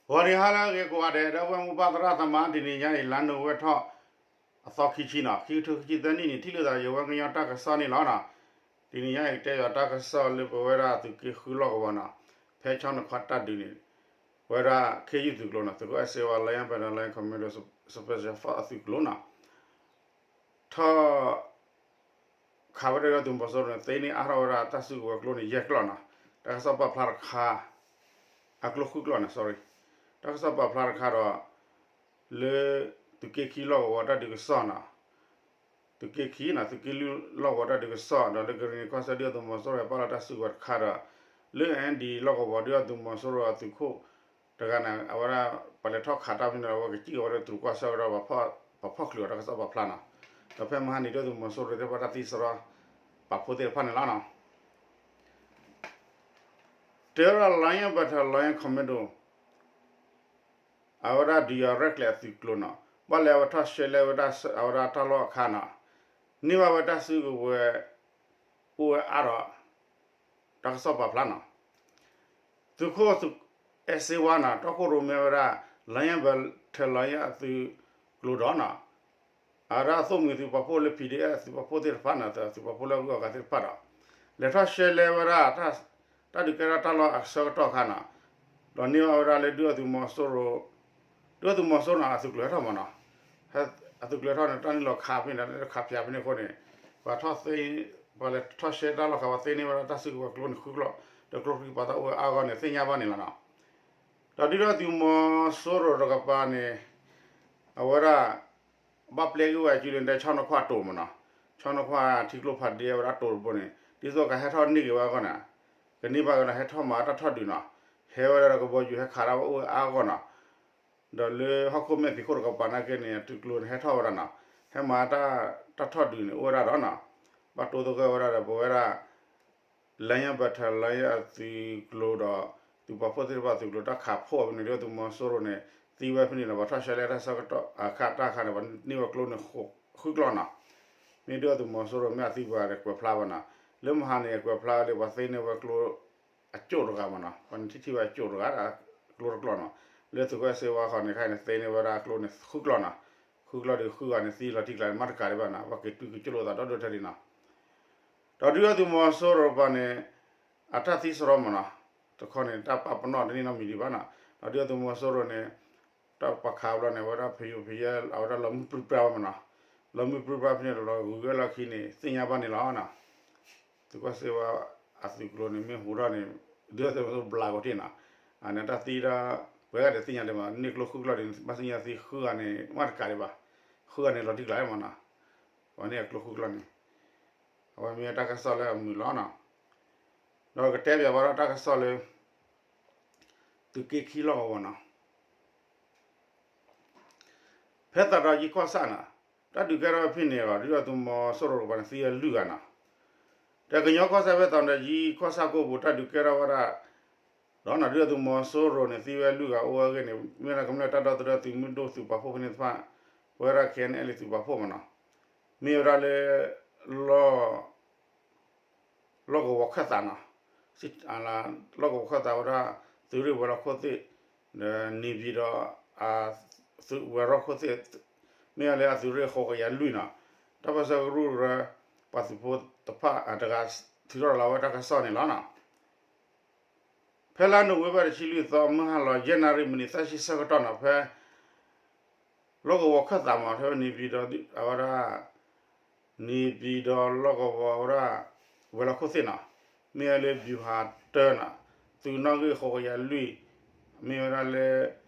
ဂီၤနံၤဟါလၢအဂ့ၤကိးဂၤဒဲး ဒီပုၢ်ဝဲၢ်မိၢ်ပၢ်သရၣ်သမါ တနံၤညါအံၤ လါနိၣ်ဝ့ထီၣ် အသီခံဆံနီၤ ခံကထိခံဆံသၢနံၣ်န့ၣ် ထံၣ်လိာ်သးယဝဲကညီတၢ်ကစီၣ်န့ၣ်လီၤနီၤ. တနံၤညါအံၤ ကတဲယၤတၢ်ကစီၣ်လၢပဝဲဒၣ်သုးက့ဃုလီၢ်ကဝီၤနီၤ ဖဲဆီနခွါတၢ်ဒုးန့ၣ် ဝဲဒၣ်ခ့ယုၢ်သုးကျိၤနီၤ သုးခိၣ်အဲၣ်စ့ဝါ Lion Battalion Commando Special Force အသုးကျိၤနီၤ ထီၣ် ခးဝဲဒၣ်ဒုၣ်ဒါသုးမီၤစိရိၤန့ၣ် သ့န့ၢ်အါထီၣ်ဝဲဒၣ်တၢ်စုကဝဲၤကျိန့ၣ် ယဲၢ်ကျီၢ်နီၤ. တၢ်ကစီၣ်ပာ်ဖျါတခါ အကျိဃုကျီၢ်န့ၣ် sorry တၢ်ကစီၣ်ပာ်ဖျါတခါဒီး လၢ သုးက့ခံလီၢ်ကဝီၤတၢ်ဒုးကစီၣ်နီၤ သုးက့ခံနီၤ သုးက့လွံၢ်လီၢ်ကဝီၤတၢ်ဒုးကစီၣ် ဒီးလၢကရံၣ်နံၤကီၢ်စဲၣ်ဒုၣ်ဒါသုးမီၤစိရိၤပာ်လီၤတၢ်စုကဝဲၤတခါဒီး လၢ အၣ်အၣ်ဒီး လီၢ်ကဝီၤဒုၣ်ဒါသုးမီၤစိရိၤအသုးခိၣ် တဂၤန့ၣ် အဝဲဒၣ် ပှၤလဲၤထီၣ်ခးတၢ်ဖဲန့ၣ်ဒီး အဝဲကစံၣ်ကဝဲဒၣ်တရူးကွၢ်ဆၢဝဲဒၣ် ပှၤဖီၣ်ချုးအီၤတၢ်ကစီၣ်ပာ်ဖျါနီၤ. ဒီးဖဲမဟါန့ၣ် ဒုၣ်ဒါသုးမီၤစိရိၤသ့ၣ်တဖၣ်တၢ်သံစရီ ပာ်ဖှိၣ်သ့ၣ်တဖၣ်န့ၣ်လီၤနီၤ. တဲဝဲဒၣ် Lion Battalion Commando အဝဲဒၣ်ဒုးယၤရဲၣ်ကျဲၤအသုးကျိၤနီၤ ဘၣ်လဲၤအဝဲထီၣ်ရှဲလဲဝဲဒၣ်အဝဲဒၣ်တၢ်လီၢ်အခါနီၤ န့ၢ်ဘၣ်ဝဲတၢ်စုကဝဲၤ အိၣ်ဝဲအါဒီး တၢ်ကစီၣ်ပာ်ဖျါနီၤ သုးခိၣ်အဲၣ်စ့ဝါနီၤ တီခိၣ်ရိၣ်မဲဝဲဒၣ် Lion Battalion အသုးကျိၤဒီးနီၤ အဝဲဒၣ်သိၣ်မှံၤသုးပာ်ဖှိၣ်လၢ PDF သုးပာ်ဖှိၣ်သ့ၣ်တဖၣ်နီၤ သုးပာ်ဖှိၣ်လၢအဂုၤအဂၤသ့ၣ်တဖၣ်ဒီး လဲၤထီၣ်ရှဲလဲဝဲဒၣ် တၢ်ဒုးကဲထီၣ်တၢ်လီၢ်အဆၢကတီၢ်အခါနီၤ ဒီးန့ၢ်ဘၣ်ဝဲဒၣ်လၢဒုၣ်ဒါသုးမီၤစိရိၤ ဒုၣ်ဒါသုးမီၤစိရိၤန့ၣ် အသုးကျိၤဟဲထီၣ်မးနီၤ အသုးကျိၤဟဲထီၣ်န့ၣ် တၢ်န့ၣ်လီၤခးဖဲန့ၣ် တၢ်န့ၣ်ခးဖျါဖဲန့ၣ်အဃိန့ၣ် ပှၤထီၣ်သ့ ပှၤလဲၤထီၣ်ရှဲတၢ်လီၢ်ခး ပှၤသ့န့ၢ်ဝဲဒၣ်တၢ်စုကဝဲၤကျိန့ၣ်ဃုကျီၢ် ဒီးကျိချံပာ်သးအိၣ်ဝဲအါဂီၢ်န့ၣ် သ့ၣ်ညါဘၣ်န့ၣ်လီၤနီၤ. ဒီးဒုၣ်ဒါသုးမီၤစိရိၤတကပၤန့ၣ် အဝဲဒၣ် ဘၣ်ပျဲက့ၤဝဲအစုလၢတဲဆီနခွါတိၤမးနီၤ ဆီနခွါထံကျိဖးဒ့ဝဲဒၣ်တိၤတဘိန့ၣ် ဒ်သိးကဟဲထီၣ်န့ၢ်က့ၤဝဲအဂီၢ်န့ၣ် ကန့ၢ်ဘၣ်ကဒီးဟဲထီၣ်မၤတၢ်ထီၣ်ဒုးနီၤ ဟဲဝဲဒၣ်ဒီးကဘီယူၤဟဲခးတၢ်ဝဲအိၣ်ဝဲအါဂီၢ်နီၤ ဒီးလၢဟီၣ်ခိၣ်မဲာ်ဖံးခိၣ်တကပၤနာ်က့န့ၣ် အသုးကျိၤန့ၣ်ဟဲထီၣ်ဝဲဒၣ်နီၤ ဟဲမၤတၢ်ထီၣ်ဒုးန့ၣ် အိၣ်ဝဲဒၣ်ဒီးနီၤ ဘၣ်တိသဂၢၢ်ဝဲဒၣ်ဒီးပဝဲဒၣ် Lion Battalion အသုးကျိၤဒီး သုးပာ်ဖှိၣ်သ့ၣ်တဖၣ်သုးကျိၤတၢ်ခးဖှိၣ်အီၤဖဲန့ၣ် ဒုၣ်ဒါသုးမီၤစိရိၤန့ၣ် သံဝဲဖဲန့ၣ်ဒီး ပှၤထီၣ်ရှဲလဲတၢ်ဆၢကတီၢ်အခါတၢ်ခါန့ၣ် ပှၤန့ၢ်ဝဲကျိန့ၣ်ဃုကျီၢ်နီၤ မ့ၢ်ဒုၣ်ဒါသုးမီၤစိရိၤမ့ၢ်အသံပှၤဒီးကွဲးဖျါဘၣ်နီၤ လၢမဟါန့ၣ် ကွဲးဖျါလၢပှၤသ့န့ၢ်ဝဲကျိ အကၠိၣ်တဂၤမးနီၤ ပှၤန့ၣ်ထံၣ်ထံၣ်ဝဲအကၠိၣ်တဂၤ ကျိတကျီၢ်နီၤ လၢသုးခိၣ်အဲၣ်စ့ဝါခီန့ၣ် ခဲအံၤန့ၣ်သ့န့ၢ်ဝဲဒၣ်ကျိန့ၣ်ဃုကျီၢ်နီၤ ဃုကျီၢ်ဒီးဃုဂၤန့ၣ်သံလီၤတံၢ်ကျါန့ၣ် မၤတကးဒံးဘၣ်နီၤ ပှၤက့ၤတုၤကကၠိၣ်လိာ်သးဒီဒိၣ်ထဲဒံးနီၤ ဒီးဒုၣ်ဒါသုးမီၤစိရိၤတကပၤန့ၣ် အတၢ်သံစရီမးနီၤ တခီန့ၣ် တၢ်ပာ်ပနီၣ်တန့ၢ်နီတမံၤဒံးဘၣ်နီၤ ဒီးဒုၣ်ဒါသုးမီၤစိရိၤန့ၣ် တၢ်ပာ်ခးဘျီန့ၣ် အဝဲဒၣ်ဖယိဖယဲ အဝဲဒၣ်လီၤမုၢ်ပြံပြါဝဲမးနီၤ လီၤမုၢ်ပြံပြါဖဲန့ၣ်ဒီးလီၤဂုၤကဲလီၢ်ခံန့ၣ် သ့ၣ်ညါဘၣ်န့ၣ်လီၤနီၤ သုးခိၣ်စ့ဝါအသုးကျိၤန့ၣ် မ့ၢ်ဟူထီၣ်န့ၣ် ဒုၣ်ဒါသုးမီၤစိရိၤဘျးကီးတ့ၢ်နီၤ အန့ၣ်တၢ်သံတၢ် ပှၤဂၤဒဲးသ့ၣ်ညါဒံးဘၣ် န့ၢ်ကျိဃုကျီၢ်ဒံး ဘၣ်သ့ၣ်ညါသံဃုဂၤန့ၣ် မၤတကးဒံးဘၣ် ဃုဂၤန့ၣ်လီၤတံၢ်ကျါမးနီၤ ပှၤန့ၢ်အကျိဃုကျီၢ်န့ၣ် အဝဲမ့ၢ်တၢ်ကစီၣ်လၢအမုာ်လီၤနီၤ ဒီးကတဲပၠးဘၣ်ဒီးတၢ်ကစီၣ်လၢ သုးက့ခံလီၢ်ကဝီၤနီၤ ဖဲသးဒီးယံကီၢ်ဆၣ်နီၤ တၢ်ဒုးကဲထီၣ်ဖဲန့ၣ်အဂီၢ် ဒုၣ်ဒါသုးမီၤစိရိၤတကပၤန့ၣ် သံဝဲလွံၢ်ဂၤနီၤ ဒီးကညီကီၢ်စဲၣ်ဖဲသးဒီးယံကီၢ်ဆၣ်ကိၢ်ပူၤ တၢ်ဒုးကဲထီၣ်ဝဲဒၣ် ဒီးနီၤ ဒုၣ်ဒါသုးမီၤစိရိၤန့ၣ် သံဝဲလွံၢ်ဂၤအိၣ်ဝဲအဂ့ၢ်န့ၣ် မ့ၢ်ဝဲဒၣ်ကမျၢၢ်တၢ်ဒီသဒၢသုးမုၢ်ဒိၣ်သုးပာ်ဖှိၣ်ဖဲန့ၣ်တဖၣ် ပဝဲဒၣ် ခဲအံၤအ့လံ သုးပာ်ဖှိၣ်မးနီၤ မ့ၢ်ဝဲဒၣ်လၢ လီၢ် လီၢ်ကဝီၤခၢၣ်သးနီၤ လီၢ်ကဝီၤခၢၣ်သးဝဲဒၣ် သုးရ့ၣ်ဝဲၤလီၢ်ခိၣ်သ့ၣ် ဒီးန့ၣ်ပၠံၤဒီး သုးဝဲၤလီၢ်ခိၣ်သ့ၣ် မ့ၢ်ဝဲလၢအသုးရ့ၣ်ဃိးကယၤလွံၢ်နီၤ တၢ်ပၢၢ်ဆၢကရူၢ်ကရၢ ပှၤသုးဖိတဖၣ်တဂၤ ထုးထီၣ်လီၤဝဲတၢ်ကစီၣ်န့ၣ်လီၤနီၤ ဖဲလါနိၣ်ဝ့ဘၢၣ်တဆံလွံၢ်သီ မုၢ်ဟါလီၤယဲၢ်နၣ်ရံၣ်မံးနံးသၢဆံဆၢကတီၢ်နီၤ ဖဲ လီၢ်ကဝီၤခၢၣ်သးမး ဖဲန့ၣ်ပၠံၤဒီး အဝဲဒၣ် န့ၣ်ပၠံၤဒီးလီၢ်ကဝီၤဝဲဒၣ် ဝဲၤလီၢ်ခိၣ်သ့ၣ်နီၤ မ့ၢ်ဝဲလၢ ဗျူဟာတၢ နီၤ သုးနီၣ်ဂံၢ်ဃိးကယၤလွံၢ် မ့ၢ်ဝဲဒၣ်လၢ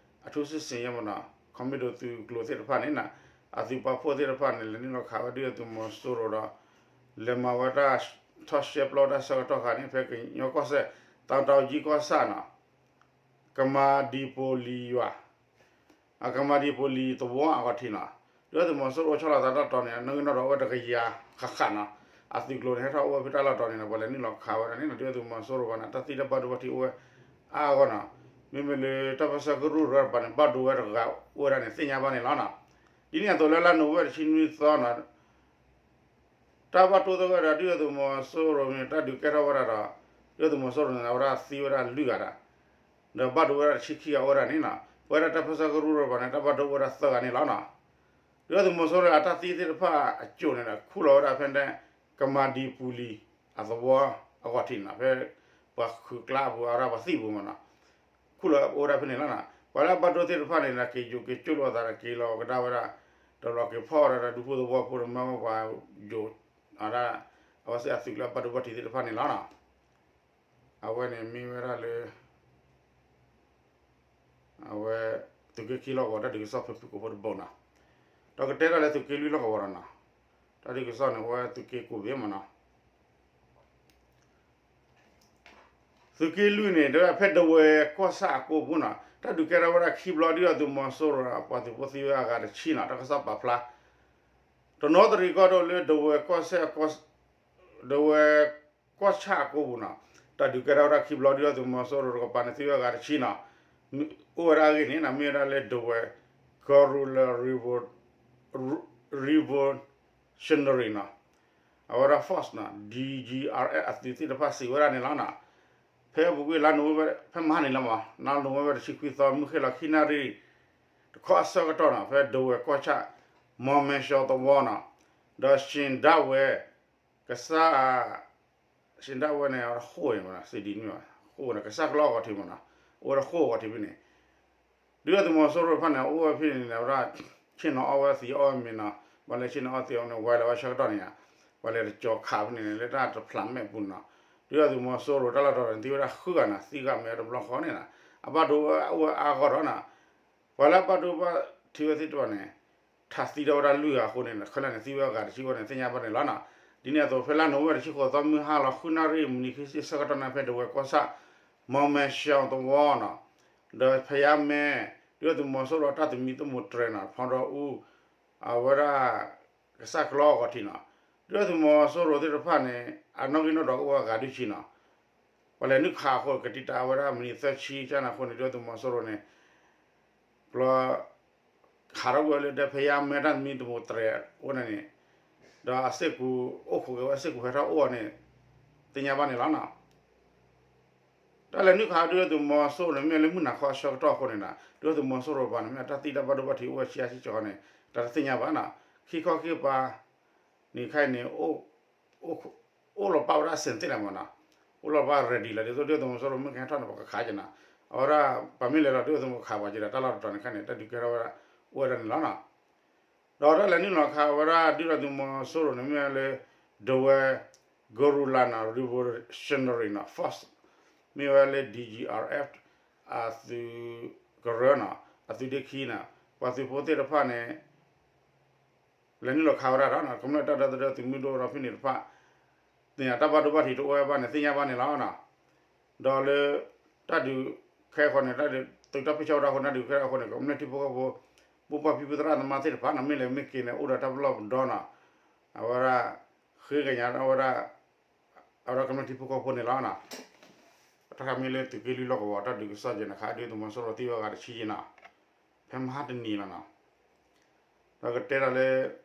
အထူးစစ်ဆင်ရေးမးနီၤ ခီမ့ၣ်ဒိၣ်သုးကျိၤသ့ၣ်တဖၣ်န့ၣ်နီၤ အသုးပာ်ဖှိၣ်သ့ၣ်တဖၣ်န့ၣ် လဲၤနုာ်လီၤခးဝဲဒုၣ်ဒါသုးမီၤစိရိၤဒီး လဲၤမၤဝဲတၢ်ထီၣ်ရှဲပျီတၢ်ဆၢကတီၢ်ခါန့ၣ် ဖဲကညီကီၢ်စဲၣ် သးဒီးယံကီၢ်ဆၣ်နီၤ ကမၤဒံၣ်ပိၢ်လံၤယွၤ အကမၤဒံၣ်ပိၢ်လံၤသဝီအဂီၢ်ထံးနီၤ ဒုၣ်ဒါသုးမီၤစိရိၤအိၣ်ဆီလီၤသးတၢ်တီၤန့ၣ် နီၣ်ဂံၢ်နီၣ်ဒွးအိၣ်ဝဲတကယၤဃၣ်ဃၣ်နီၤ အသုးကျိၤန့ၣ် ဟဲထီၣ်အိၣ်ဝဲဖဲတၢ်လီၢ်တီၤန့ၣ်နီၤ ပှၤလဲၤနုာ်လီၤခးဝဲဒၣ်န့ၣ်နီၤ ဒုၣ်ဒါသုးမီၤစိရိၤဘၣ်န့ၣ် တၢ်သံတၢ်ဘၣ်ဒိဘၣ်ထံးအိၣ်ဝဲအါအါဂီၢ်နီၤ မ့မ့ၢ်လၢတၢ်ပၢၢ်ဆၢကရူၢ်ကရၢတကပၤန့ၣ် ဘၣ်ဒိဝဲတဂၤအိၣ်ဝဲဒၣ်န့ၣ် သ့ၣ်ညါဘၣ်န့ၣ်လီၤနီၤ ဒ်န့ၣ်အသိးလၢလါနိၣ်ဝ့ဘၢၣ်တဆံနွံသီနီၤ တၢ်ဘၣ်တိသဂၢၢ်ဒီးဒုၣ်ဒါသုးမီၤစိရိၤန့ၣ် တၢ်ဒုးကဲထီၣ်ဝဲဒၣ်ဒီး ဒုၣ်ဒါသုးမီၤစိရိၤန့ၣ် အဝဲဒၣ်သံဝဲဒၣ်လွံၢ်ဂၤဒီး ဒီးဘၣ်ဒိဝဲဒၣ်တဆံခံဂၤအိၣ်ဝဲဒၣ်န့ၣ်နီၤ, ပဝဲဒၣ်တၢ်ပၢဆှၢကရူၢ်ဒီးပှၤန့ၣ် တၢ်ဘၣ်ဒိအိၣ်ဝဲဒၣ်သၢဂၤန့ၣ်လီၤနီၤ. ဒုၣ်ဒါသုးမီၤစိရိၤအတၢ်သံသ့ၣ်တဖၣ်အကိာ်န့ၣ်ဒီး ခူၣ်လီၤဝဲဒၣ်ဖဲန့ၣ် ကမၤဒံပူၤလံၤအသဝီအဂီၢ်ထံးနီၤ, ဖဲပှၤခုးကျါအပူၤ အဝဲဒၣ်ပှၤသံၣ်ပူၤမးနီၤ, ခူၣ်လီၤအိၣ်ဝဲဒၣ်ဖဲန့ၣ်လီၤနီၤ. ပှၤလၢအဘၣ်ဒိသ့ၣ်တဖၣ်န့ၣ်ဒီး က့ၤယိာ်က့ၤကၠိၣ်လိာ်အသးဒီး က့ၤလီၤကဒါဝဲဒၣ်, ဒီးလီၤက့ၤဖီၣ်ဝဲဒၣ်ဒီးဒူဖိသဝီဖိဒီး မၢဝဲပှၤယိာ် အဝဲဒၣ် အဝဲသ့ၣ်အသုးလၢအဘၣ်ဒိဘၣ်ထံးသ့ၣ်တဖၣ်န့ၣ်လီၤနီၤ. အဝဲန့ၣ်မ့ၢ်ဝဲဒၣ်လၢ အဝဲ သုးက့ခံလီၢ်ကဝီၤတၢ်ဒုးကစီၣ်ဖုၣ်ဖုၣ်ကိာ်ဖိတဘိနီၤ, ဒီးကတဲဒၣ်လၢသုးက့လွံၢ်လီၢ်ကဝီၤဒီးနီၤ, တၢ်ဒုးကစီၣ်န့ၣ် အဝဲသုးက့ကိးဘ့ၣ်မးနီၤ. သုးက့လွံၢ်န့ၣ် တဲဝဲဒၣ်ဖဲဒဝဲၢ်ကီၢ်ဆၣ်အကိပူၤနီၤ, တၢ်ဒုးကဲထီၣ်ဝဲဒၣ်ခံဘျီ ဒုၣ်ဒါသုးမီၤစိရိၤ ပှၤသုးဖိသံဝဲအဂၤတဆံနီၤ, တၢ်ကစီၣ်ပာ်ဖျါ တနီသရံၣ်ကီၢ်ဒိၣ်လၢဒဝဲၢ်ကီၢ်ဆၣ် ဒဝဲၢ်ကီၢ်ဆၣ်အကိပူၤနီၤ, တၢ်ဒုးကဲထီၣ်ဝဲဒၣ်ခံဘျီ ဒုၣ်ဒါသုးမီၤစိရိၤတကပၤန့ၣ်သံဝဲအဂၤတဆံနီၤ, အိၣ်ဝဲဒၣ်အဂ့ၢ်န့ၣ်နီၤ မ့ၢ်ဝဲဒၣ်လၢဒဝဲၢ် Guerrilla Revo- Revolutionary နီၤ, အဝဲဒၣ် force နီၤ ဒီ ဂျီ အာရ် အသုးသ့ၣ်တဖၣ်စံးဝဲဒၣ်န့ၣ်လီၤနီၤ. ဖဲအပူၤကွံာ်လါနိၣ်ဝ့ဘၢၣ် ဖဲမဟါန့ၣ်လီၤမး လါနိၣ်ဝ့ဘၢၣ်တဆံခွံသီ မုၢ်ဃ့ၢ်လီၤခံနၣ်ရံၣ် တခီအဆၢကတီၢ်နီၤ ဖဲဒဝဲၢ်ကီၢ်ဆၣ် မီၣ်မဲၡီသဝီနီၤ, ဒီး ရှံၣ်ဒၣ်ဝဲ ကစၢ် ရှံၣ်ဒၣ်ဝဲန့ၣ် ဃိၣ်န့ၣ်မးနီၤ စံးဒ်န့ၣ်မး ဃိၣ်န့ၣ် ကစၢ်ကလီအဂီၢ်ထံးမးနီၤ အိၣ်ဝဲဒၣ်ဃိၣ်အဂီၢ်ထံးဖဲန့ၣ် ဒုၣ်ဒါသုးမီၤစိရိၤတဖၣ်န့ၣ် အိၣ်ဝဲဖဲန့ၣ်န့ၣ် အဝဲဒၣ် ဆ့ၣ်နီၤအီၣ်ဝဲသံးအီၣ်ဝဲမ့ၤနီၤ, ပှၤလဲၤဆ့ၣ်နီၤအီၣ်သံးအီၣ်န့ၣ် ဝဲလီၤဝဲဆၢကတီၢ်န့ၣ်ဧါ, ပှၤလဲၤတကၠီၤခးဖဲန့ၣ်န့ၣ် လၢတၢ်တဖျးမဲာ်ပူၤန့ၣ်နီၤ, ဒုၣ်ဒါသုးမီၤစိရိၤတၢ်လီၢ်တတီၤန့ၣ် သံဝဲဒၣ်ဃုဂၤနီၤ, သံဂၤမ့ၢ်တဘျီဃီန့ၣ်နီၤ, အဘၣ်ဒိအိၣ်ဝဲအါဂီၢ်ဒီးနီၤ, ပှၤလၢအဘၣ်ဒိဘၣ်ထံးဝဲသ့ၣ်တဖၣ်န့ၣ် ထးသံထီၣ်ဝဲဒၣ်လွံၢ်ဂၤအဃိန့ၣ် ခဲလၢာ်န့ၣ် သံဝဲအဂၤတဆံဝဲန့ၣ် သ့ၣ်ညါဘၣ်န့ၣ်လီၤနီၤ. ဒ်န့ၣ်အသိး ဖဲလါနိၣ်ဝ့ဘၢၣ်တဆံဃိးသီ မုၢ်ဟါလီၤဃုနၣ်ရံၣ် မံးနံးခံဆံအဆၢကတီၢ်န့ၣ် ဖဲဒဝဲၢ်ကီၢ်ဆၣ် မီၣ်မဲၡီသဝီနီၤ, ဒီးဖဲယါမဲ ဒုၣ်ဒါသုးမီၤစိရိၤအတၢ်သမံသမိးတြဲၤနီၤ ဖီဒီးအူ အဝဲဒၣ် ကစၢ်ကလီအဂီၢ်ထံးနီၤ, ဒုၣ်ဒါသုးမီၤစိရိၤသ့ၣ်တဖၣ်န့ၣ် အနီၣ်ဂံၢ်နီၣ်ဒွးကအိၣ်ဝဲအဂၤဒုးဆံနီၤ, ပှၤလဲၤနုာ်ခးအဃိ ကတံာ်တာ်ဝဲဒၣ်မံးနံးသၢဆံကန့ၣ်အဃိန့ၣ် ဒုၣ်ဒါသုးမီၤစိရိၤန့ၣ် ပျီ ခးထီၣ်ကွံာ်ဝဲလၢဒဲဖဲယါမဲတၢ်သမံသမိးတြဲၤအိၣ်န့ၣ်န့ၣ်, ဒီးအစ့ၢ်ကီးအိၣ်ခိးက့ၤဝဲ အစ့ၢ်ကီးဟဲထီၣ်အိၣ်အီၤန့ၣ် သ့ၣ်ညါဘၣ်န့ၣ်လီၤနီၤ. တၢ်လဲၤနုာ်ခးဒုၣ်ဒါသုးမီၤစိရိၤန့ၣ် မ့ၢ်လၢမုၢ်နၤခီအဆၢကတီၢ်အဃိန့ၣ်နီၤ, ဒုၣ်ဒါသုးမီၤစိရိၤတကပၤန့ၣ် မ့ၢ်အတၢ်သံတၢ်ဘၣ်ဒိဘၣ်ထံးအိၣ်ဝဲဆံးအါဆံးကီးန့ၣ် တၢ်တသ့ၣ်ညါဘၣ်နီၤ, ခံခီခံကပၤ န့ၣ်ခဲအံၤန့ၣ် အိၣ်လီၤပာ်ဝဲဒၣ်အဆင်သင့်လီၤမးနီၤ, အိၣ်လီၤပာ် ready လီၤ ဒ်သိးဒုၣ်ဒါသုးမီၤစိရိၤမ့ၢ်ကဟဲထီၣ်န့ၣ် ပကခးက့ၤနီၤ, အဝဲဒၣ် ပမ့ၢ်လဲၤလီၤဒုၣ်ဒါသုးမီၤစိရိၤကခးပှၤက့ၤဒီး တၢ်လီၢ်တတီၤန့ၣ်ခဲအံၤန့ၣ် တၢ်ဒုးကဲထီၣ်ဝဲဒၣ် အိၣ်ဝဲဒၣ်န့ၣ်လီၤနီၤ. ဒီးတၢ်လဲၤနုာ်လီၤခးဝဲဒၣ်ဒုၣ်ဒါသုးမီၤစိရိၤန့ၣ် မ့ၢ်ဝဲလၢ ဒဝဲၢ် Guerrilla နီၤ Revolutionary နီၤ Force မ့ၢ်ဝဲလၢ ဒီ ဂျီ အာရ် အက်ဖ် အသုးကရၢနီၤ အသုးဒ့ခံနီၤ ပှၤသုးဖိသ့ၣ်တဖၣ်န့ၣ် လဲၤနုာ်လီၤခးဝဲဒၣ်ဒီး ကမျၢၢ်တၢ်ဒီသဒၢသုးမုၢ်ဒိၣ်ဒီးဖဲန့ၣ်တဖၣ် သ့ၣ်ညါတၢ်ဘၣ်ဒိဘၣ်ထံးတအိၣ်ဝဲဘၣ်န့ၣ် သ့ၣ်ညါဘၣ်န့ၣ်လီၤနီၤ. ဒီးလၢ တၢ်ဒုးခဲအံၤဃီန့ၣ် တၢ်ဒုးသုးတၢ်ဖ့ၣ်ဆၢဝဲဒၣ်အဃိန့ၣ် တၢ်ဒုးခဲအံၤဃီန့ၣ် ကမျၢၢ်ထံဖိကီၢ်ဖိ ပိၢ်ပှၢ်ဖံဖုသရၣ်သမါသ့ၣ်တဖၣ်နီၤ မ့ၢ်လဲၤမ့ၢ်က့ၤန့ၣ် အိၣ်ဒီးတၢ်ပလီၢ်ပဒီနီၤ အဝဲဒၣ် ဃ့ကညးဝဲဒၣ် အဝဲဒၣ်ကမျၢၢ်ထံဖိကီၢ်ဖိန့ၣ်လီၤနီၤ. တၢ်ခါမ့ၢ်လၢသုးက့လွံၢ်လီၢ်ကဝီၤ တၢ်ဒုးကစီၣ်ယဲၢ်န့ၣ် ခးဒုၣ်ဒါသုးမီၤစိရိၤသံဝဲအဂၤတဆံယဲၢ်နီၤ. ဖဲမဟါတနံၤလီၤနီၤ. ဒီးကတဲဒီးလၢ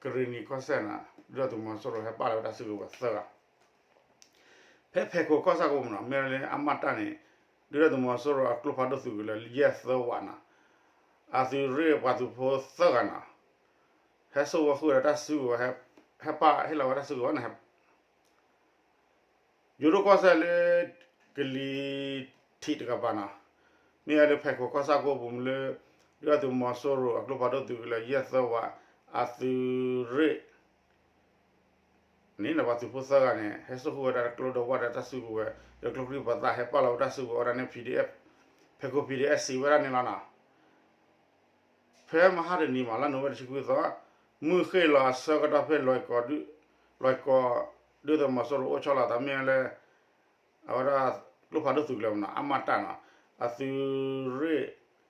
ကရ့ၣ်နံၤကီၢ်စဲၣ်နီၤ ဒုၣ်ဒါသုးမီၤစိရိၤဟဲပာ်လီၤဝဲတၢ်စုကဝဲၤသၢဂၤ ဖဲဖဲခိးကီၢ်ဆၣ်ကိးပူၤနီၤ မ့ၢ်လၢအမတၢ်န့ၣ် ဒုၣ်ဒါသုးမီၤစိရိၤအကျိဖးဒိၣ်သုးကလၢၤ ယဲၢ်သၢဝးနီၤ အသုးရ့ၣ်ပှၤသုးဖိသၢဂၤနီၤ ဟဲစိာ်ဝဲဃုာ်ဒီးတၢ်စုကဝဲၤ ဟဲပာ်ဟ့ၣ်လီၤဝဲတၢ်စုကဝဲၤန့ၣ် ယိၤဒိၣ်ကီၢ်စဲၣ်လၢ ကလံၤထံးတကပၤနီၤ မ့ၢ်ဝဲလၢဖဲခိးကီၢ်ဆၣ်ကိးပူၤလၢ ဒုၣ်ဒါသုးမီၤစိရိၤအကျိဖးဒိၣ်သုးကလၢၤ ယဲၢ်သၢဝး အသုးရ့ၣ် န့ၣ် ပှၤသုးဖိသၢဂၤန့ၣ် ဟဲစိာ်ဃုာ်ဝဲဒၣ်ကျိဒီးဝၣ်ဒီးတၢ်စုကဝဲၤ ဒီးကျိချံပှၤသၣ်ဟဲပာ်လီၤဝဲတၢ်စုကဝဲၤဝဲဒၣ်န့ၣ် ပီၣ်ဒံၣ်အဲၣ်ဖ် ဖဲခိး ပီၣ်ဒံၣ်အဲၣ်ဖ် စံးဝဲဒၣ်န့ၣ်လီၤနီၤ. ဖဲမဟါတနံၤမး လါနိၣ်ဝ့ဘၢၣ်တဆံခွံသီ မုၢ်ဃ့ၢ်လီၤအဆၢကတီၢ်ဖဲလွဲၢ်ကီၢ် လွဲၢ်ကီၢ် ဒုၣ်ဒါသုးမီၤစိရိၤအိၣ်ဆီလီၤသးမ့ၢ်ဝဲလၢ အဝဲဒၣ် ကျိဖးဒိၣ်သုးကလၢၤမနီၤ အမတၢ်နီၤ အသုးရ့ၣ်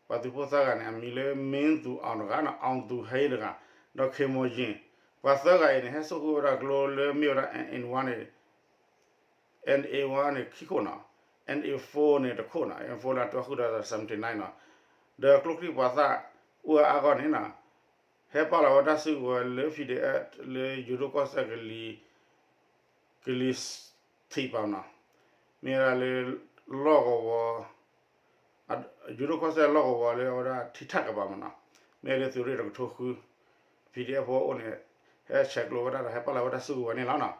ပှၤသုးဖိသၢဂၤန့ၣ် အမံၤလၢ မ့ၢ်သူၣ်အီၣ်တဂၤနီၤ အီၣ်သူၣ်ဟဲတဂၤ ဒီးခ့ၣ်မီၢ်ယ့ၣ် ပှၤသၢဂၤအံၤန့ၣ် ဟဲစိာ်ဃုာ်ဝဲဒၣ်ကျိလၢမ့ၢ်ဝဲဒၣ် NA one န့ၣ် NA one န့ၣ် ခံခိၣ်နီၤ NA four န့ၣ် တခိၣ်နီၤ NA four လၢအတၢ်ဃုာ်ဒီး seventy nine နီၤ ဒီးကျိချံပှၤသၣ် အိၣ်အါဂီၢ်န့ၣ်နီၤ ဟဲပာ်လီၤဝဲတၢ်စုကဝဲၤလၢ ပီၣ်ဒံၣ်အဲၣ်ဖ် လၢယိၤဒိၣ်ကီၢ်စဲၣ် ကလံၤထံးပၤနီၤ မ့ၢ်ဝဲဒၣ်လၢ လီၢ်ကဝီၤ ယူၤဒိၣ်ကီၢ်စဲၣ်လီၢ်ကဝီၤလၢအဝဲဒၣ်ထံထးကပၤမ့ၢ်နီၤ, မ့ၢ်လၢသုးရ့ၣ်တကထိဃု PDF ဖိအိၣ်န့ၣ် ဟဲဆဲးကျိးဝဲဒၣ်ဒီးဟဲပာ်လီၤဝဲဒၣ်စုကဝဲၤန့ၣ်လီၤနီၤ.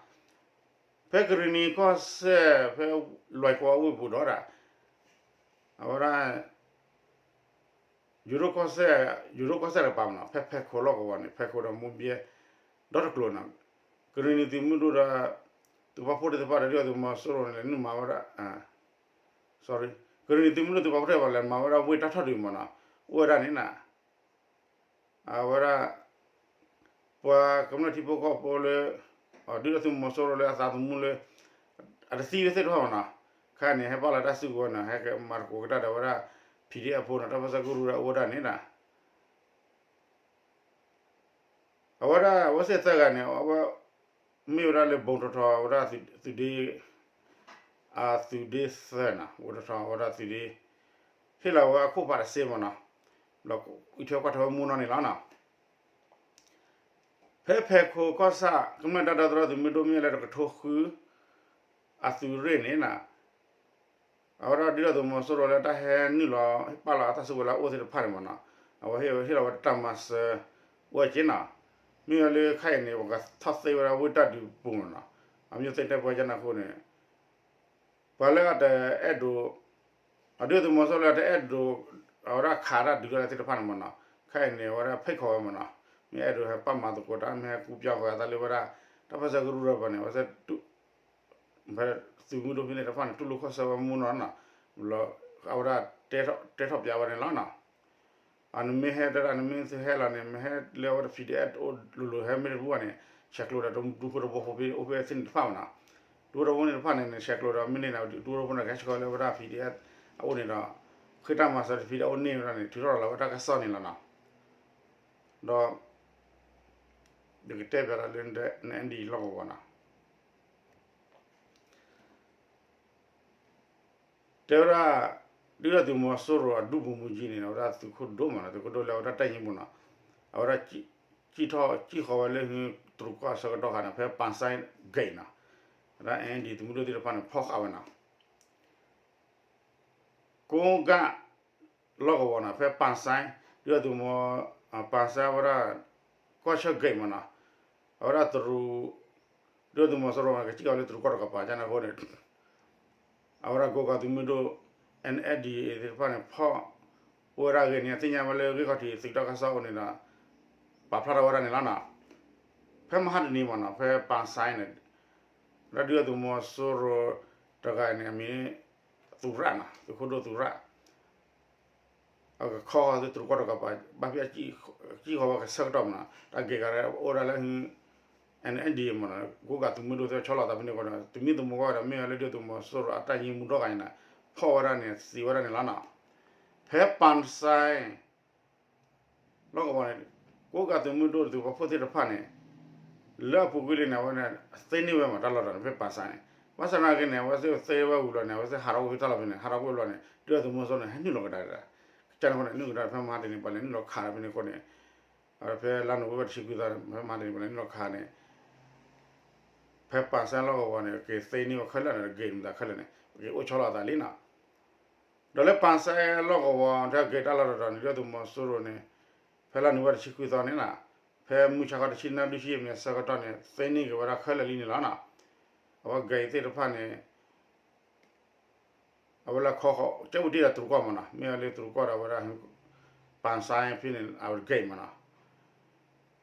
ဖဲကရံၣ်နံၤကီၢ်စဲၣ် ဖဲလွဲၢ်ကီအဝ့ၢ်ပူၤဒီးဒၣ် အဝဲဒၣ် ယူၤဒိၣ်ကီၢ်စဲၣ် ယူၤဒိၣ်ကီၢ်စဲၣ်တကပၤမ့ၢ်နီၤ, ဖဲဖဲခိၣ်လီၢ်ကဝီၤန့ၣ် ဖဲခိၣ်ဒီးမိၢ်ဘဲ ဒီတကျိၤနီၤ, ကရံၣ်နံၤသုးမုၢ်ဒိၣ်ဒီး သုးပာ်ဖှိၣ်သ့ၣ်တဖၣ်ဒီး ဒုၣ်ဒါသုးမီၤစိရိၤန့ၣ် လဲၤနုာ်မၤဝဲဒၣ် sorry, ကရံၣ်နံၤသုးမုၢ်ဒိၣ်သုးပာ်ဖှိၣ်သ့ၣ်တဖၣ်လဲၤမၤဝဲဒၣ်ဝ့ၢ်တၢ်ထီၣ်ဒုးမ့ၢ်နီၤ, အိၣ်ဝဲဒၣ်န့ၣ်နီၤ အဝဲဒၣ် ပှၤကမျၢၢ်ထံဖိကီၢ်ဖိလၢ ဒုၣ်ဒါသုးမီၤစိရိၤလၢအသးသမူလၢ အတသံဝဲသ့ၣ်တဖၣ်မ့ၢ်နီၤ, ခဲအံၤန့ၣ် ဟဲပာ်လီၤတၢ်စုကဝဲၤနီၤ, ဟဲက့ၤမၤသကိးကဒါဒီးဝဲဒၣ် PDF ဖိနီၤ, တၢ်ပၢဆှၢကရူၢ်ဒီးအိၣ်ဝဲဒၣ်န့ၣ်နီၤ အဝဲဒၣ်အဝဲသ့ၣ်သၢဂၤန့ၣ် အဝဲ မ့ၢ်ဝဲဒၣ်လၢ ဘိၣ်ထီၣ်ထီၣ် အဝဲဒၣ်သုးဒ့ အသုးဒ့သၢနီၤ, ဘိၣ်ထီၣ်ထီၣ် အဝဲဒၣ်သုးဒ့ ဟ့ၣ်လီၤဝဲအခိၣ်ဖးတစ့မ့ၢ်နီၤ, ဒီးအံးထွဲကွၢ်ထွဲဝဲမူနီၤန့ၣ်လီၤနီၤ. ဖဲဖဲခိၣ်ကီၢ်ဆၣ် ကမျၢၢ်တၢ်ဒီသဒၢသုးမုၢ်ဒိၣ် မ့ၢ်လၢတကထိဃု အသုးရ့ၣ်န့ၣ်နီၤ အဝဲဒၣ်ဒုၣ်ဒါသုးမီၤစိရိၤလၢတၢ်ဟဲနုာ်လီၤ ပာ်လီၤအတၢ်စုကဝဲၤလၢအအိၣ်သ့ၣ်တဖၣ်န့ၣ်မ့ၢ်နီၤ, အဝဲဟ့ၣ်လီၤဝဲတၢ်မၤစၢၤအိၣ်ဝဲက့နီၤ, မ့ၢ်ဝဲလၢခဲအံၤန့ၣ် ပကထီၣ်သ့ဝဲဒၣ်ဝ့ၢ်တၢ်ဒုးပူၤမ့ၢ်နီၤ, အမ့ၢ်သ့ၣ်တဲပှၤကနၢ်ဃိန့ၣ် ပှၤလၢအတအဲၣ်ဒိး အဒုၣ်ဒါသုးမီၤစိရိၤလၢတအဲၣ်ဒိး အဝဲဒၣ်ခးတၢ်ဒုးတၢ်လၢသ့ၣ်တဖၣ်န့ၣ်မ့ၢ်နီၤ, ခဲအံၤန့ၣ် အဝဲဒၣ်ဖိတ်ခေါ်ဝဲမ့ၢ်နီၤ, မ့ၢ်အဲၣ်ဒိးဟဲပာ်မၤသကိးတၢ် မ့ၢ်ဟဲကူပျီဃာ်အသးလၢဝဲဒၣ် တၢ်ပၢဆှၢကရူၢ်ဒီးပှၤန့ၣ် အဝဲသ့ၣ် ဖဲသုးမုၢ်ဒိၣ်ဖဲန့ၣ်တဖၣ်န့ၣ် တူၢ်လိာ်ခီၣ်ဆၢဝဲမူနီၤနီၤ, ဘျီအဝဲဒၣ်တဲထီၣ်ပၠးဝဲန့ၣ်လီၤနီၤ, အနမ့ၢ်ဟဲတဲဒၣ် နမ့ၢ်သုဟဲလီၤန့ၣ် မ့ၢ်ဟဲလၢအဝဲဒၣ် PDF အိၣ်လိၤလိၤ ဟဲမ့ၢ်တဘူၣ်ဘၣ်န့ၣ် ဆဲးကျိးဒီးတၢ်ဒူဖိတဝီဖိဖဲအိၣ်ဖဲသ့ၣ်န့ၣ်တဖၣ်မ့ၢ်နီၤ, ဒူဖိတဝီဖိန့ၣ်တဖၣ်န့ၣ် ဆဲးကျိးဒီးမ့ၢ်န့ၣ် ဒူဖိတဝီဖိန့ၣ် ကဟဲဆှၢလၢအဝဲဒၣ် PDF အအိၣ်န့ၣ်ဒီး ဃ့တၢ်မၤစၢၤ PDF အိၣ်န့ၢ်ဝဲဒၣ်န့ၣ် ထုးထီၣ်လီၤဝဲတၢ်ကစီၣ်န့ၣ်လီၤနီၤ, ဒီး ယကတဲပၠးဒၣ်လၢ နအ့ၣ်ဒံးလီၢ်ကဝီၤနီၤ တဲဝဲဒၣ် ဒုၣ်ဒါသုးမီၤစိရိၤအဒူၣ်ဖိမူကၠံန့ၣ် အဝဲဒၣ်သုးခိၣ်ဒိၣ်မးနီၤ, သုးခိၣ်ဒိၣ်လၢအဝဲဒၣ်တၢ်ယံၤပူၤနီၤ, အဝဲဒၣ် စံၣ်ထီၣ်စံၣ်ဃီၤဝဲလၢ တရူးကီၢ်ဆၢကတီၢ်ခါန့ၣ် ဖဲပၣ်စဲၣ်ဂ့ၣ်နီၤ, အဝဲဒၣ် အ့ၣ်ဒံး သုးမုၢ်ဒိၣ်သ့ၣ်တဖၣ်န့ၣ် ဖီၣ်ဃာ်ဝဲနီၤ ကိးကၠၣ်လီၢ်ကဝီၤနီၤ, ဖဲပၣ်စဲၣ် ဒုၣ်ဒါသုးမီၤ ပၣ်စဲၣ်ဝဲဒၣ် ကီၢ်ဆၢဂ့ၣ်မးနီၤ, အဝဲဒၣ်တရူး ဒုၣ်ဒါသုးမီၤစိရိၤန့ၣ် ကစံၣ်ကီၤလၢတရူးကီၢ်တကပၤကန့ၣ်အဃိန့ၣ် အဝဲဒၣ်ကိးကၠၣ်သုးမုၢ်ဒိၣ် အ့ၣ်ဒံး သ့ၣ်တဖၣ်န့ၣ် ဖီၣ်အိၣ်ဝဲဒၣ်အဂ့ၢ်န့ၣ် အသ့ၣ်ညါဝဲလၢဂ့ၢ်ခီၣ်ထံးသုးတၢ်ကစီၣ်အိၣ်န့ၣ်ဒီး ပာ်ဖျါထီၣ်ဝဲဒၣ်န့ၣ်လီၤနီၤ, ဖဲမဟါတနံၤမးနီၤ ဖဲပၣ်စဲၣ်န့ၣ် ဒုၣ်ဒါသုးမီၤစိရိၤတဂၤန့ၣ် အမံၤ သူရၣ်နီၤ, သုးခိၣ်ဒိၣ်သူရၣ် အကခီဃီၤသုးတရူးကီၢ်တကပၤ ဘၣ်ဖဲအစံၣ်ဃီၤဝဲကဆၢကတီၢ်မးနီၤ, တၢ်ဂ့ၢ်ကဒီးအိၣ်ဒၣ်လၢ အ့ၣ်ဒံးမးနီၤ, ကိးကၠၣ်သုးမုၢ်ဒိၣ်သ့ၣ်ဆီလီၤသးဖဲန့ၣ်အဃိဒီး သမံသမိးကွၢ်ဒီး မ့ၢ်ဝဲလၢဒုၣ်ဒါသုးမီၤစိရိၤအတၢ်ယံၤမူဒီဂၤန့ၣ်နီၤ, ဖီၣ်ဝဲဒၣ်န့ၣ် သံဝဲဒၣ်န့ၣ်လီၤနီၤ, ဖဲပၣ်စဲၣ် လီၢ်ကဝီၤန့ၣ် ကိးကၠၣ်သုးမုၢ်ဒိၣ်သုးပာ်ဖှိၣ်သ့ၣ်တဖၣ်န့ၣ် လၢအပူၤကွံာ်လံန့ၣ် အဝဲန့ၣ် သ့န့ၢ်ဝဲမးတၢ်လီၢ်တတီၤန့ၣ် ဖဲပၣ်စဲၣ်န့ၣ်, ဘၣ်ဆၣ်သနာ်က့န့ၣ် အဝဲသ့ၣ်သ့ဝဲဝံၤလီၤန့ၣ် အဝဲသ့ၣ်ဟးထီၣ်ကွံာ်တၢ်လီၢ်ဖဲန့ၣ် ဟးထီၣ်ကွံာ်ဘျီန့ၣ် ဒုၣ်ဒါသုးမီၤစိရိၤန့ၣ် ဟဲနုာ်လီၤကဒါက့ၤဒီး ကန့ၣ်အဃိန့ၣ် နုာ်ကဒါဖဲမဟါတနံၤ ပှၤလဲၤနုာ်လီၤခးဒီးဖဲန့ၣ်အဃိန့ၣ် ဖဲလါနိၣ်ဝ့ဘၢၣ်တဆံခွံသီန့ၣ် ဖဲမဟါတနံၤ ပှၤလဲၤနုာ်လီၤခးန့ၣ် ဖဲပၣ်စဲၣ်လီၢ်ကဝီၤန့ၣ် က့ၤသ့န့ၢ်ဝဲခဲလၢာ်န့ၣ် တဂ့ၤမတၤခဲလၢာ်န့ၣ် ပက့ၤအိၣ်ဆီလီၤအသးလံနီၤ. ဒီးလၢပၣ်စဲၣ်လီၢ်ကဝီၤ ထဲဂ့ၤတၢ်လီၢ်တတီၤန့ၣ် ဒုၣ်ဒါသုးမီၤစိရိၤန့ၣ် ဖဲလါနိၣ်ဝ့ဘၢၣ်တဆံခွံသီန့ၣ်နီၤ ဖဲမုၢ်ဆါခီတဆံနၣ်ရံၣ်လွံၢ်ဆံမံးနံးအဆၢကတီၢ်န့ၣ် သ့န့ၢ်က့ၤဝဲဒၣ်ခဲလၢာ်လံန့ၣ်လီၤနီၤ. အဝဲဂ့ၤသ့ၣ်တဖၣ်န့ၣ် အဝဲလၢခီဃီၤ ကၠဲဝံၤတ့ၢ်ဒီးတရူးကီၢ်မးနီၤ မ့ၢ်ဝဲလၢတရူးကီၢ်ဒီးဝဲဒၣ် ပၣ်စဲၣ်ဖဲန့ၣ် အဝဲဂ့ၤမးနီၤ.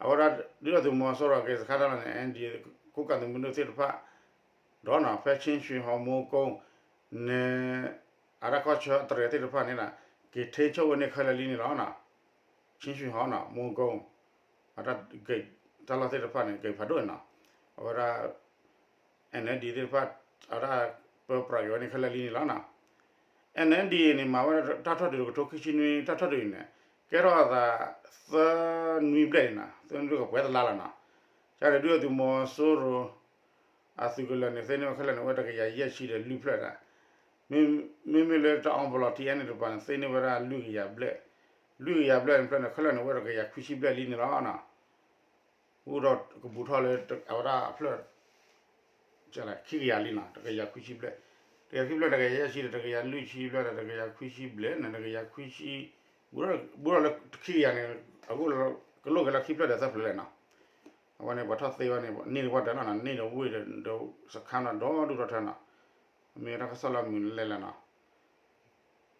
အဝဲဒၣ် ဒုၣ်ဒါသုးမီၤစိရိၤဂ့ၤစခါတၢ်လီၢ်န့ၣ် အ့ၣ်ဒံး ကိးကၠၣ်သုးမုၢ်ဒိၣ်သ့ၣ်တဖၣ် ဒီးနီၤ ဖဲခ့ၣ်ဆွ့ၣ်ဟီၣ် မိၢ်ကိန့ၣ် အတၢ်ကီၢ်ဆၢအတြဲၤသ့ၣ်တဖၣ်န့ၣ် က့ၤထိန်းချုပ်ဝဲန့ၢ်ခဲလၢာ်လံန့ၣ်လီၤနီၤ. ခ့ၣ်ဆွ့ၣ်ဟီၣ်နီၤ မိၢ်ကိ အတၢ်ဂ့ၢ်တၢ်လီၢ်သ့ၣ်တဖၣ်န့ၣ် ဂ့ၤဖးဒိၣ်နီၤ. အဝဲဒၣ် အ့ၣ်ဒံး သ့ၣ်တဖၣ် အတၢ်ပၢပြးက့ၤဝဲန့ၢ်ခဲလၢာ်လံန့ၣ်လီၤနီၤ. အ့ၣ်ဒံး န့ၣ် မၤဝဲဒၣ်တၢ်ထီၣ်ဒုးတကထိခံဆံနွံ တၢ်ထီၣ်ဒုးအံၤန့ၣ် ကဲထီၣ်အသး သၢနွံဘျဲၣ်န့ၣ်နီၤ သၢနွံကပှဲၤတလါလီၤနီၤ. ကန့ၣ် ဒုၣ်ဒါသုးမီၤစိရိၤ အသုးကလၢၤန့ၣ် သ့န့ၢ်ဝဲခဲလၢာ်န့ၣ် အိၣ်ဝဲတကယၤယဲၢ်ဆံဒီးလွံၢ်ဖျၢၣ်ဒၣ် မ့မ့ၢ်လၢတၢ်အီၣ်ပလီၢ် ထံအဲၣ်န့ၣ် တကပၤန့ၣ် သ့န့ၢ်ဝဲဒၣ်လွံၢ်ကယၤဘျဲၣ်, လွံၢ်ကယၤဘျဲၣ်န့ၣ်ဖျၢၣ်န့ၣ် ခဲလၢာ်န့ၣ် အိၣ်ဝဲတကယၤခွံဆံဘျဲၣ်လံန့ၣ်လီၤနီၤ. အိၣ်ဒီးကဘူးထီၣ်လၢအဝဲဒၣ်အဖျၢၣ် ခံကယၤလံနီၤ တကယၤခွံဆံဘျဲၣ်. တကယၤခံဖျၢၣ် တကယၤယဲၢ်ဆံဒီး တကယၤလွံၢ်ဆံဖျၢၣ်ဒီး တကယၤခွံဆံဘျဲၣ်န့ၣ် တကယၤခွံဆံ, ဘူးဒီးလၢခံကယၤန့ၣ် အဂိၢ်လၢ ကလိၣ်က့ၤလၢခံဖျၢၣ်ဒီးသၢဖျၢၣ်လဲၣ်နီၤ. အဝဲန့ၣ် ပှၤထီၣ်သ့ဝဲန့ၣ် န့ၢ်တပှၢ်တၢၢ်လီၤနီၤ, န့ၢ်ဒီးဝ့ၢ်ဒီး စခါဒီး ဒီဒူၣ်ဒီထၢနီၤ, မ့ၢ်တၢ်ကစီၣ်လၢအမုာ်လဲၢ်လဲၣ်နီ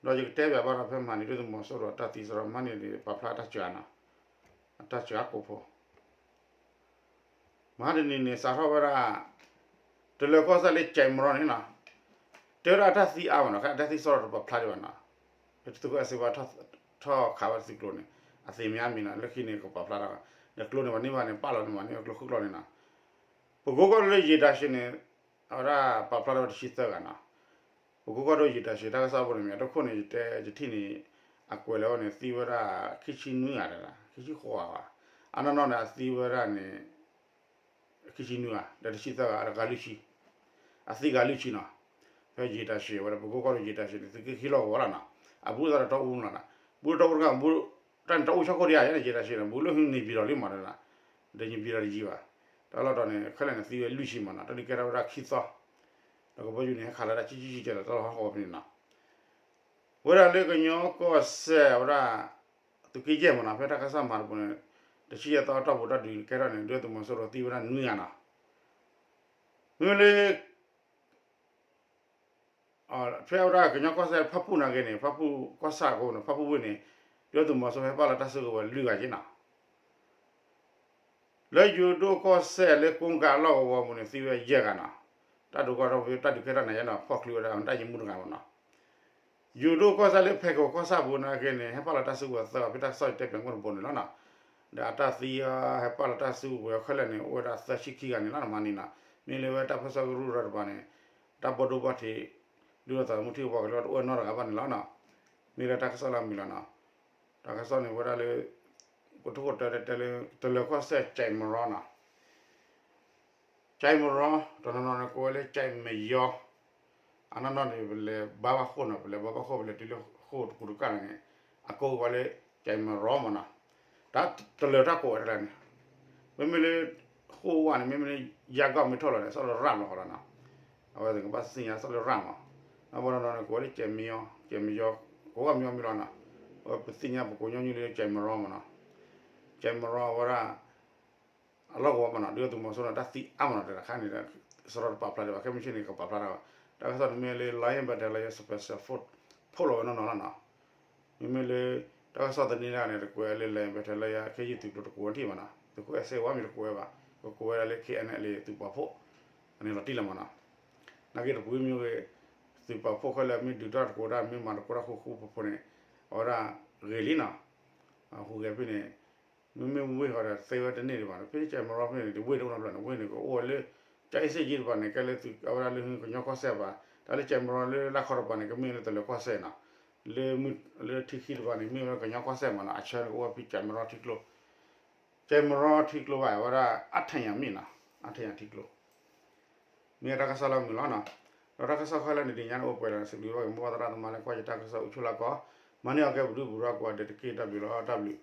ၤ. ဒီးယကတဲဘၣ်ဘၣ်ဒီး ဖဲမဟါန့ၣ်ဒုၣ်ဒါသုးမီၤစိရိၤတၢ်သံစရီမဟါန့ၣ်ဒီး ပာ်ဖျါတၢ်စှၤနီၤ, အတၢ်စှၤကိာ်ဖိ မဟါတနံၤန့ၣ် စးထီၣ်ဝဲဒၣ် တလၢၤကီၢ်စဲၣ်လၢကၠဲးမရီန့ၣ်နီၤ, တဲဝဲဒၣ်အတၢ်သံအါမးနီၤ, ခဲအတၢ်သံစရီတပာ်ဖျါဒံးဘၣ်နီၤ, သုးခိၣ်အဲၣ်စ့ဘၣ် ထီၣ်ခးဝဲဒၣ်သုးကျိၤန့ၣ် အသ့ၣ်မ့ၢ်အါမံၤနီၤ, လၢခံန့ၣ် ကပာ်ဖျါထီၣ်, ဒီးကျိန့ၣ် ပှၤန့ၢ်ဘၣ်န့ၣ် ပာ်လီၤန့ၣ် မၤန့ၢ်ကျိခိၣ်ကျိန့ၣ်နီၤ. ပကိးကီၢ်ဒိၣ်လၢယံာ်တၢ်ရှ့န့ၣ် အဝဲဒၣ်ပာ်ဖျါထီၣ်ဝဲတဆံသၢဂၤနီၤ. ပကိးကီၢ်ဒိၣ်ယံာ်တၢ်ရှ့ တၢ်ကစီၣ်ဖိန့ၣ်မ့ၢ် အတခိၣ်န့ၣ် ယတဲယထံၣ်န့ၣ် အကွဲးလၢအဝဲန့ၣ် သံဝဲဒၣ် ခံဆံနွံဂၤ, ခံဆံဃိးဂၤဘၣ်, အနီၢ်နီၢ်န့ၣ် အသံဝဲဒၣ်န့ၣ် ခံဆံနွံဂၤ ဒီးတဆံသၢဂၤ ဂၤလွံၢ်ဆံ, အသံဂၤလွံၢ်ဆံနီၤ. ဖဲယံာ်တၢ်ရှ့ဝဲဒၣ် ပကိးကီၢ်ဒိၣ်ယံာ်တၢ်ရှ့န့ၣ် သုးက့ခံလီၢ်ကဝီၤလီၤနီၤ, အဘူးသးဒီးတီအူလီၤနီၤ, ဘူးတီအူတခါ တၢ်န့ၣ်တီအူဆၣ်ခိၣ်ဒံးဧါ, ယဲန့ၣ်ယံာ်တၢ်ရှ့န့ၣ် ဘူးလၢဟံးန့ၢ်ဘံၤဒီးလံမးနီၤ, ဒီးယံာ်ဘံၤဒီးတယံၤဘၣ်, တၢ်လီၢ်တီၤန့ၣ် ခဲလၢာ်န့ၣ် သံဝဲလွံၢ်ဆံမးနီၤ, တၢ်ဒုးကဲထီၣ်ဝဲဒၣ်ခံသီ, ဒီးကဘီယူၤန့ၣ် ဟဲခးလၢဒၣ်ဆံဆံဆံကဲဒီး တၢ်လီၢ်ဟီၣ်ကဝီၤဖဲန့ၣ်နီၤ. ဝဲဒၣ်လၢကညီကီၢ်စဲၣ်ဝဲဒၣ် သုးက့ယဲၢ်မးနီၤ, ဖဲတၢ်ကစီၣ်မၤတပူၤန့ၣ် တဆံယဲၢ်သီတီၢ်ပူၤတၢ်ဒုးကဲထီၣ်န့ၣ် ဒုၣ်ဒါသုးမီၤစိရိၤသံဝဲဒၣ်နွံဂၤနီၤ. မ့မ့ၢ်လၢ ဖဲဝဲဒၣ်ကညီကီၢ်စဲၣ်ဖၣ်ပူၣ်နာ်က့န့ၣ် ဖၣ်ပူၣ်ကီၢ်ဆၣ်အဃိန့ၣ် ဖၣ်ပူၣ်ဝ့ၢ်န့ၣ် ဒုၣ်ဒါသုးမီၤစိရိၤဟဲပာ်လီၤတၢ်စုကဝဲၤလွံၢ်ဂၤက့နီၤ. လၢယိၤဒိၣ်ကီၢ်စဲၣ်လၢကိးကၤလီၢ်ကဝီၤပူၤန့ၣ် သံဝဲယဲၢ်ဂၤနီၤ. တၢ်ဒုးကဲထီၣ်ဖဲတၢ်ဒုးကဲထီၣ်န့ၣ် ယဲနီၤ ဖီၣ်ချုးဝဲဒၣ်တၢ်ယံၤမူတဂၤမးနီၤ. ယိၤဒိၣ်ကီၢ်စဲၣ်လၢဖဲခိၣ်ကီၢ်ဆၣ်ပူၤနာ်က့န့ၣ် ဟဲပာ်လီၤတၢ်စုကဝဲၤသၢဂၤ ဖဲတၢ်ကစီၣ်ယတဲပၠးကွၢ်တဘိန့ၣ်လီၤနီၤ. ဒီးအတၢ်သံအီၤ ဟဲပာ်လီၤတၢ်စုကဝဲၤခဲလၢာ်န့ၣ် အိၣ်ဝဲဒၣ်သၢဆံခံဂၤန့ၣ်လီၤ မၤန့ၣ်နီၤ. မ့ၢ်လၢဝဲတၢ်ပၢဆှၢကရူၢ်ရၢတပၤန့ၣ် တၢ်ဘီဒိဘီထံး ဒုၣ်ဒါသုးမုၢ်ထံကပီၤကလၢတအိၣ်နီတဂၤဘၣ်န့ၣ်လီၤနီၤ. မ့ၢ်လၢတၢ်ကစီၣ်လၢအမုာ်လီၤနီၤ. တၢ်ကစီၣ်န့ၣ်ဝဲဒၣ်လၢ ကထိၣ်ကတၢၢ်တဲလၢ တလၢၤကီၢ်စဲၣ်ကၠဲးမရီနီၤ. ကၠဲးမရီ တနီၤနီၤန့ၣ် ကိးဝဲလၢကၠဲးမယီ, အနီၢ်နီၢ်န့ၣ် ပလဲၤဘါဘၣ်ဃိၣ်နီၤ, ပလဲၤဘါဘၣ်ဃိၣ် ပလဲၤတုၤလၢဃိၣ်တကူတကၢ်န့ၣ် အကိးဝဲလၢ ကၠဲးမရီမးနီၤ. တၢ်တလၢၤတၢ်ကိးဝဲဒၣ်န့ၣ် မ့မ့ၢ်လၢ ဃိၣ်ဝါန့ၣ် မ့မ့ၢ်လၢ ယါကီၢ်မ့ၢ်ထီၣ်လီၤန့ၣ် ဆီၣ်လၢရၣ်လီၤဃီလီၤနီၤ. အဝဲသ့ၣ်ကဘၣ်သ့ၣ်ညါဆီၣ်လၢရၣ်မး. နီၢ်ပနီၤန့ၣ် ကိးဝဲလၢကၠဲးမယီ, ကၠဲးမယီ, ကိးဝဲမယီမ့ၢ်လီၤနီၤ. အဝဲပသ့ၣ်ညါပကိးညီနုၢ်လၢကၠဲးမရီမးနီၤ. ကၠဲးမရီအဝဲဒၣ် အလီၢ်ကဝီၤမးနီၤ ဒုၣ်ဒါသုးမီၤစိရိၤန့ၣ် တၢ်သံအါမးနီၤ တခါန့ၣ် စရီတပာ်ဖျါဒံးဘၣ် ခဲမုၢ်ဆ့ၣ်န့ၣ် ကပာ်ဖျါထီၣ်ဘၣ်. တၢ်ကစီၣ်န့ၣ်မ့ၢ်လၢ Lion Battalion Special Force ဖီၣ်လီၤဝဲနီၢ်နီၢ်လီၤနီၤ. မ့မ့ၢ်လၢ တၢ်ကစီၣ်သန့တဂၤန့ၣ် တကွဲးလၢ Lion Battalion ခဲယုၢ်သုးကျိၤတကိးဝဲထံၣ်ဘၣ်နီၤ. သုးခိၣ်အဲၣ်စ့ဝါမ့ၢ်တကိးဝဲဘၣ် ကကိးဝဲဒၣ်လၢ ခဲအံၤအ့ၣ်လ့ သုးပာ်ဖှိၣ် အန့ၣ်လီၤတံၢ်လီၤမးနီၤ. နာ်က့တပူၤမ့ၢ်ဂ့ၤ သုးပာ်ဖှိၣ်ခဲလၢာ်မ့ၢ်ဒုးတၢ်တကိးတၢ် မ့ၢ်မၤတကိးတၢ်ဃူဃူဖိးဖိးန့ၣ် အဝဲဒၣ်ဂ့ၤလံနီၤ. အဟူးဂဲၤဖဲန့ၣ် မ့မ့ၢ်ဝ့ၢ်ဃီဒီး သ့ဝဲတန့ၢ်ဒံးဘၣ်နီၤ. ဖဲကၠဲးမရီဖဲန့ၣ် ဝ့ၢ်တအိၣ်နီတဘျီန့ၣ် ဝ့ၢ်န့ၣ်ကအိၣ်ဝဲလၢ ကၠဲးအ့ၣ်စ့ၣ်ကၠံတပၤန့ၣ် ကဲလၢသုးအဝဲဒၣ်လၢကညီကီၢ်စဲၣ်ဘၣ်. တၢ်လၢကၠဲးမရီလၢလၢခီတပၤန့ၣ် ကမ့ၢ်လၢတလၢၤကီၢ်စဲၣ်နီၤ. လၢ လၢထံခံတပၤန့ၣ် မ့ၢ်ဝဲကညီကီၢ်စဲၣ်မးနီၤ. အဆၢန့ၣ်ကအိၣ်ဝဲဖဲကၠဲးမရီထံကျိ ကၠဲးမရီထံကျိဘၣ် အဝဲဒၣ်အထၢၣ်ညၣ်မ့ၢ်နီၤ. အထၢၣ်ညၣ်ထံကျိ မ့ၢ်တၢ်ကစီၣ်လၢအမုာ်လီၤနီၤ. ဒီးတၢ်ကစီၣ်ခဲလၢာ်န့ၣ် ဒ်ညါန့ၣ်အိၣ်ပှဲၤလီၤန့ၣ် စံးဘျုးဘၣ်က့ၤမိၢ်ပၢ်သရၣ်သမါလၢကွၢ်ယတၢ်ကစီၣ်အိၣ်ဆူၣ်လၢကီၢ် မၤန့ၢ်အီၤကဲပဒုပရၢကိးဂၤဒဲးတက့ၢ်. တၢ်ဘျုးလီၤ တၢ်ဘျုး.